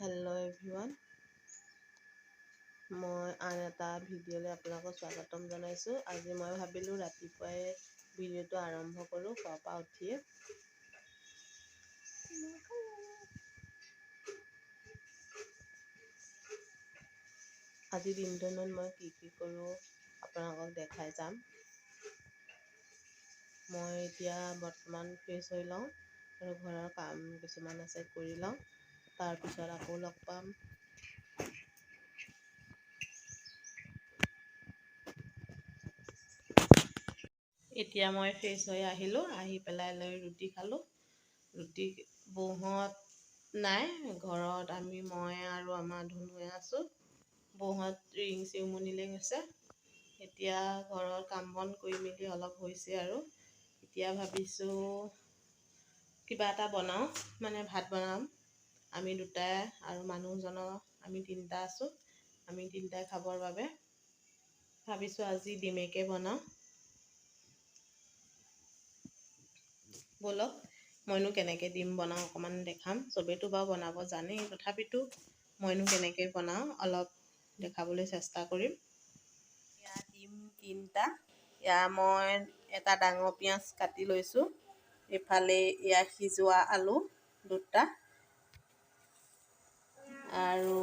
Hello' everyone, মই আন এটা ভিডিঅ'লৈ আপোনালোকক স্বাগতম জনাইছোঁ। আজি মই ভাবিলোঁ ৰাতিপুৱাই ভিডিঅ'টো আৰম্ভ কৰোঁ শুৱাৰ পৰা উঠিয়ে। আজি দিনটোত মই কি কি কৰোঁ আপোনালোকক দেখাই যাম। মই এতিয়া বৰ্তমান ফ্ৰেছ হৈ লওঁ আৰু ঘৰৰ কাম কিছুমান আছে কৰি লওঁ, তাৰপিছত আকৌ লগ পাম। এতিয়া মই ফ্ৰেছ হৈ আহিলোঁ, আহি পেলাই লৈ ৰুটি খালোঁ। ৰুটি বৌহঁত নাই ঘৰত, আমি মই আৰু আমাৰ ধুনুৱে আছোঁ। বৌহঁত ৰিং চেৰিমনিলৈ গৈছে। এতিয়া ঘৰৰ কাম বন কৰি মেলি অলপ হৈছে আৰু এতিয়া ভাবিছোঁ কিবা এটা বনাওঁ, মানে ভাত বনাম। আমি দুটাই আৰু মানুহজনৰ আমি তিনিটা আছোঁ, আমি তিনিটাই খাবৰ বাবে ভাবিছোঁ আজি ডিমেকে বনাওঁ। ব'লক মইনো কেনেকৈ ডিম বনাওঁ অকণমান দেখাম। চবেইতো বাৰু বনাব জানেই, তথাপিতো মইনো কেনেকৈ বনাওঁ অলপ দেখাবলৈ চেষ্টা কৰিম। এয়া ডিম তিনিটা, এয়া মই এটা ডাঙৰ পিঁয়াজ কাটি লৈছোঁ, এইফালে এয়া সিজোৱা আলু দুটা, আৰু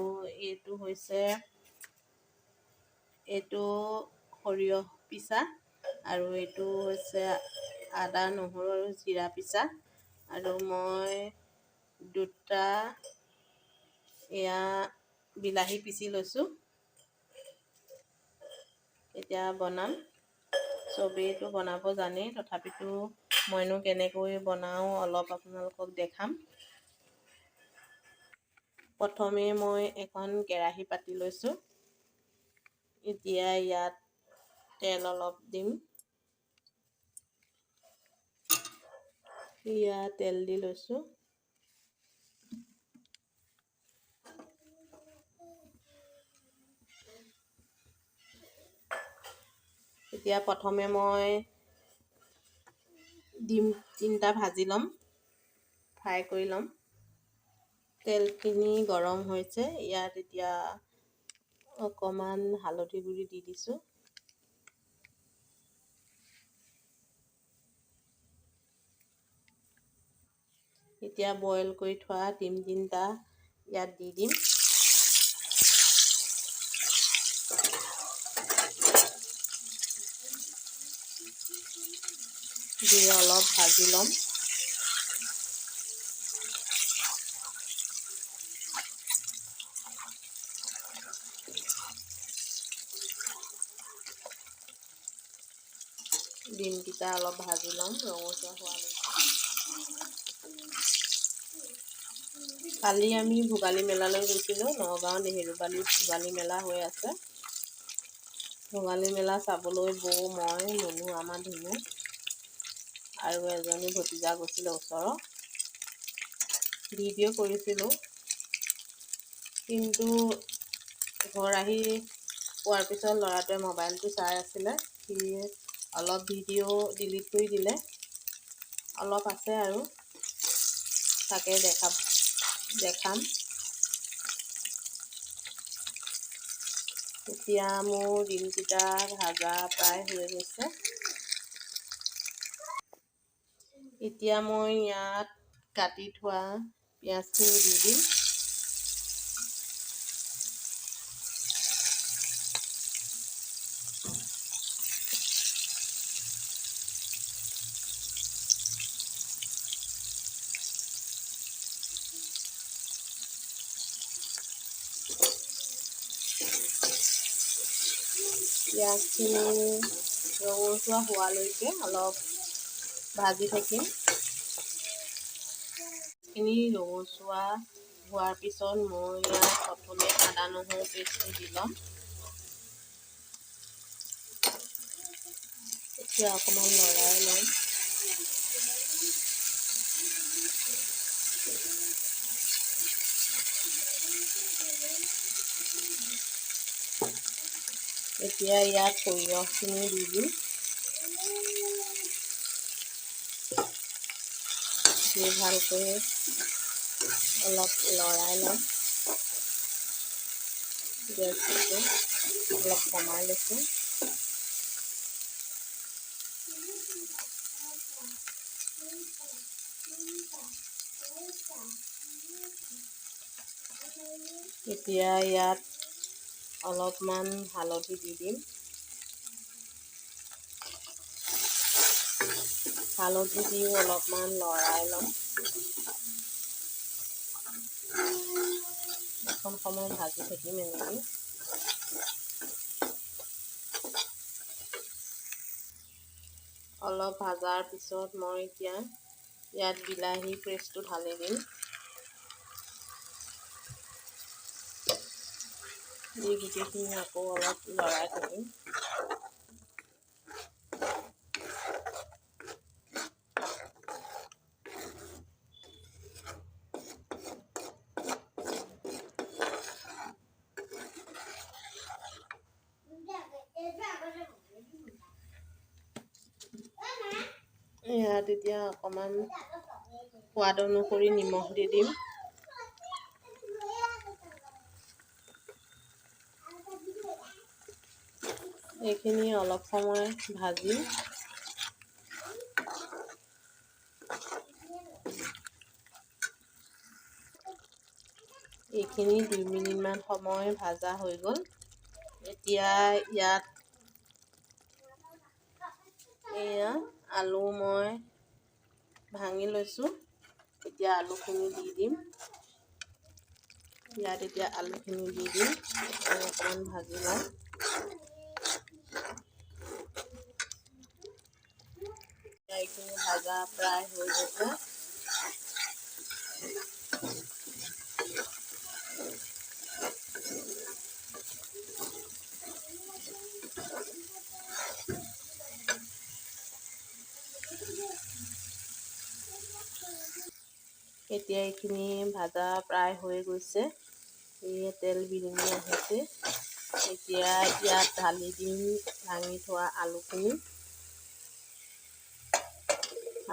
এইটো হৈছে এইটো সৰিয়হ পিছা, আৰু এইটো হৈছে আদা নহৰু আৰু জিৰা পিছা, আৰু মই দুটা এয়া বিলাহী পিচি লৈছোঁ। এতিয়া বনাম। চবেইতো বনাব জানেই, তথাপিতো মইনো কেনেকৈ বনাওঁ অলপ আপোনালোকক দেখাম। প্ৰথমে মই এখন কেৰাহী পাতি লৈছোঁ। এতিয়া ইয়াত তেল অলপ দিম। ইয়াত তেল দি লৈছোঁ। এতিয়া প্ৰথমে মই ডিম তিনিটা ভাজি ল'ম, ফ্ৰাই কৰি ল'ম। তেলখিনি গৰম হৈছে, ইয়াত এতিয়া অকণমান হালধি গুড়ি দি দিছোঁ। এতিয়া বইল কৰি থোৱা ডিম তিনিটা ইয়াত দি দিম। দি অলপ ভাজি ল'ম। ডিমকেইটা অলপ ভাজি ল'ম ৰঙচুৱা হোৱালৈকে। কালি আমি ভোগালী মেলালৈ গৈছিলোঁ, নগাঁও নেহেৰুবালিত ভোগালী মেলা হৈ আছে। ভোগালী মেলা চাবলৈ বৌ, মই, মুনু, আমাৰ ধুনু আৰু এজনী ভতিজা গৈছিলে ওচৰৰ। ভিডিঅ' কৰিছিলোঁ, কিন্তু ঘৰ আহি পোৱাৰ পিছত ল'ৰাটোৱে মোবাইলটো চাই আছিলে, সি অলপ ভিডিঅ' ডিলিট কৰি দিলে, অলপ আছে আৰু তাকে দেখাম। এতিয়া মোৰ ডিমকেইটা ভাজা প্ৰায় হৈ গৈছে। এতিয়া মই ইয়াত কাটি থোৱা পিঁয়াজখিনি দি দিম। পিঁয়াজখিনি ৰঙচুৱা হোৱালৈকে অলপ ভাজি থাকিম। খিনি ৰঙচুৱা হোৱাৰ পিছত মই ইয়াত প্ৰথমে আদা নহৰু পেষ্টটো দি ল'ম। এতিয়া অকণমান লৰাই ল'ম। এতিয়া ইয়াত সৰিয়হখিনি দি দিম। দি ভালকৈ অলপ লৰাই ল'ম। গেছটো অলপ কমাই লৈছোঁ। এতিয়া ইয়াত অলপমান হালধি দি দিম। হালধি দিও অলপমান লৰাই ল'ম। এখন সময় ভাজি থাকিম এনেকৈ। অলপ ভাজাৰ পিছত মই এতিয়া ইয়াত বিলাহী পেষ্টটো ঢালি দিম। দি গোটেইখিনি আকৌ অলপ লৰাই থাকিম। ইয়াত এতিয়া অকণমান সোৱাদ অনুসৰি নিমখ দি দিম। এইখিনি অলপ সময় ভাজিম। এইখিনি 2 মিনিটমান সময় ভাজা হৈ গ'ল। এতিয়া ইয়াত এয়া আলু মই ভাঙি লৈছোঁ। এতিয়া আলুখিনি দি দিম। ইয়াত এতিয়া আলুখিনি দি দিম আৰু অকণমান ভাজি লওঁ। এইখিনি ভাজা প্ৰায় হৈ গৈছে। এতিয়া এইখিনি ভাজা প্ৰায় হৈ গৈছে। এই তেল বিৰিঙি আহিছে। এতিয়া ইয়াত ঢালি দিম ভাঙি থোৱা আলুখিনি।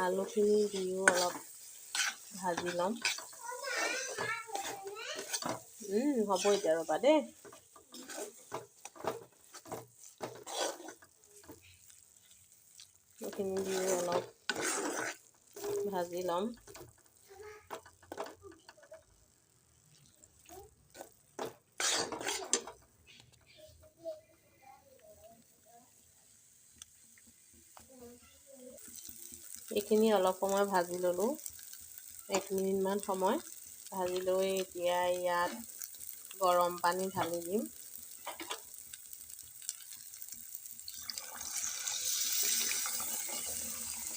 আলুখিনি দিও অলপ ভাজি ল'ম। হ'ব এতিয়া ৰ'বা দেই। এইখিনি দিও অলপ ভাজি ল'ম। এইখিনি অলপ সময় ভাজি ল'লোঁ, 1 মিনিটমান সময় ভাজি লৈ এতিয়া ইয়াত গৰম পানী ঢালি দিম।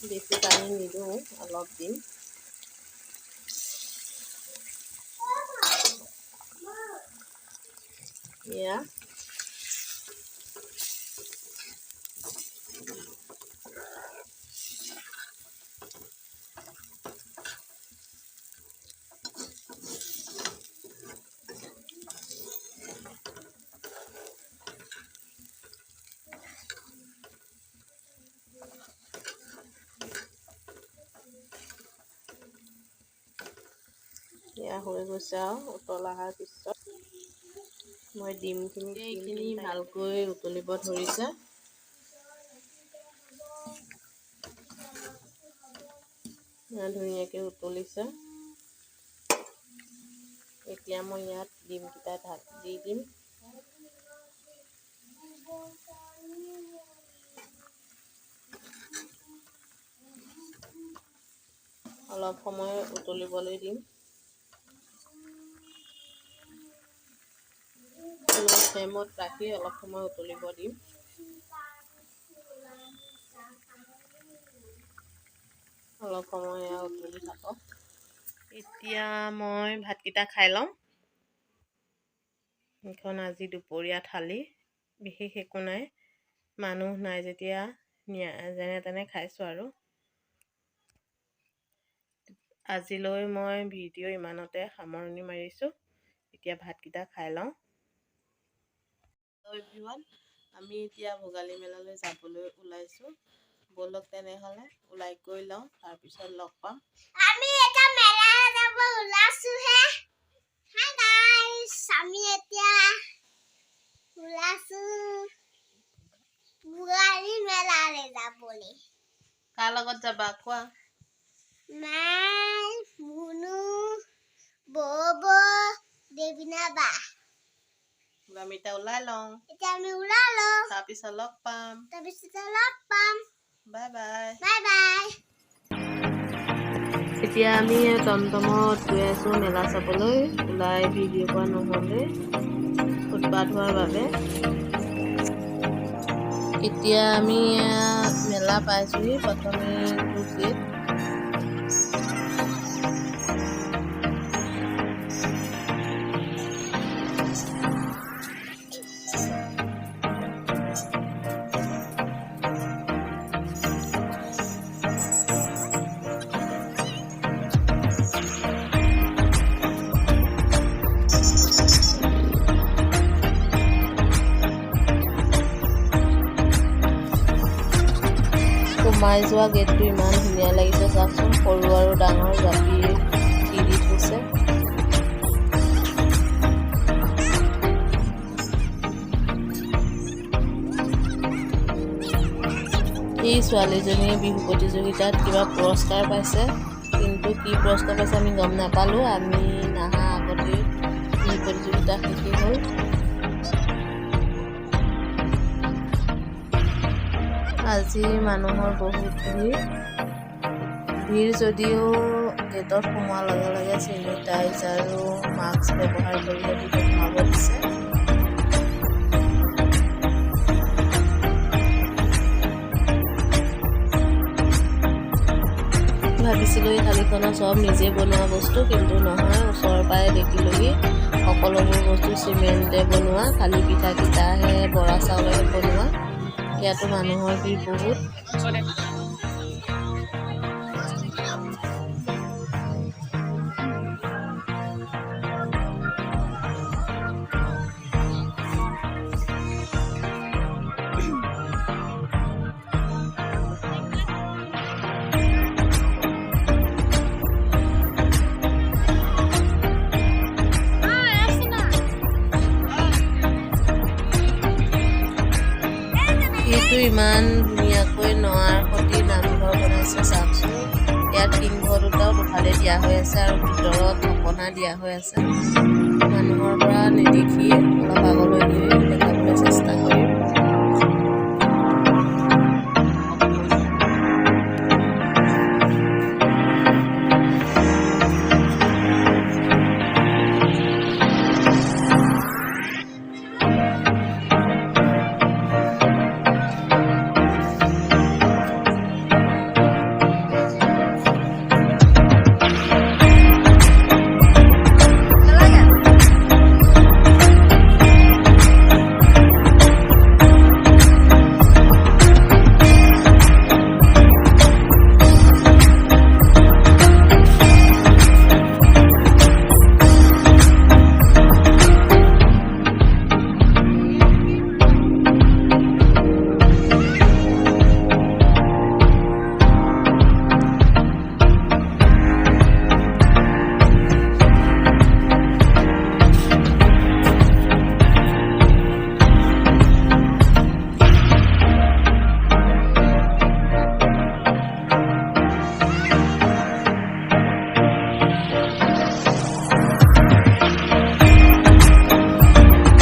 বেছি পানী নিদিওঁ, অলপ দিম। এয়া এয়া হৈ গৈছে আৰু উতল অহাৰ পিছত মই ডিমখিনি এইখিনি ভালকৈ উতলিব ধৰিছে। ধুনীয়াকৈ উতলিছে। এতিয়া মই ইয়াত ডিমকেইটা দি দিম। অলপ সময় উতলিবলৈ দিম। ফ্লেমত ৰাখি অলপ সময় উতলিব দিম। অলপ সময় উতলি থাকক। এতিয়া মই ভাতকেইটা খাই লওঁ। এইখন আজি দুপৰীয়া থালি, বিশেষ একো নাই, মানুহ নাই যেতিয়া যেনে তেনে খাইছোঁ আৰু। আজিলৈ মই ভিডিঅ' ইমানতে সামৰণি মাৰিছোঁ। এতিয়া ভাতকেইটা খাই লওঁ। এভৰিৱান, আমি এতিয়া ভোগালী মেলালৈ যাবলৈ ওলাইছোঁ। ব'লক তেনেহ'লে ওলাই গৈ লওঁ, তাৰপিছত লগ পাম। আমি এটা মেলা যাব ওলাইছোঁহে। হাই গাইছ, আমি এতিয়া কাৰ লগত যাবা কোৱা? মাই, মুনু, বব, দেবিনা বা। আমি এতিয়া ওলাই লওঁ। এতিয়া আমি ওলালো। তাৰপিছত লগ পাম। তাৰপিছত লগ পাম। Bye bye. Bye bye. এতিয়া আমি টমটমত গৈ আছোঁ মেলা চাবলৈ। ওলাই ভিডিঅ' কৰা নহ'লে ফুটপাথ হোৱাৰ বাবে। এতিয়া আমি মেলা পাইছোঁহি। প্ৰথমে গেট। সোমাই যোৱা গেটটো ইমান ধুনীয়া লাগিছে, চাওকচোন। সৰু আৰু ডাঙৰ জাপি দি দি থৈছে। এই ছোৱালীজনীয়ে বিহু প্ৰতিযোগিতাত কিবা পুৰস্কাৰ পাইছে, কিন্তু কি পুৰস্কাৰ পাইছে আমি গম নাপালোঁ। আমি নাহা আগতেই বিহু প্ৰতিযোগিতা শেষেই হ'ল। আজি মানুহৰ বহুত ভিৰ। ভিৰ যদিও গেটত সোমোৱাৰ লগে লগে চেনিটাইজ আৰু মাস্ক ব্যৱহাৰ কৰিহে ভিতৰত সোমাব দিছে। ভাবিছিলোঁ এই থালিখনত চব নিজে বনোৱা বস্তু, কিন্তু নহয়। ওচৰৰ পৰাই দেখিলোহি, সকলোবোৰ বস্তু চিমেণ্টে বনোৱা, খালি পিঠাকেইটাহে বৰা চাউলেৰে বনোৱা। ইয়াতো মানুহৰ ভিৰ বহুত। এইটো ইমান ধুনীয়াকৈ নৱাৰ সতি নামঘৰ বনাইছে, চাওকচোন। ইয়াত সিংহ দুটাও দুফালে দিয়া হৈ আছে আৰু ভিতৰত থাপনা দিয়া হৈ আছে। মানুহৰ পৰা নেদেখি অলপ আগলৈ গৈ দেখাবলৈ চেষ্টা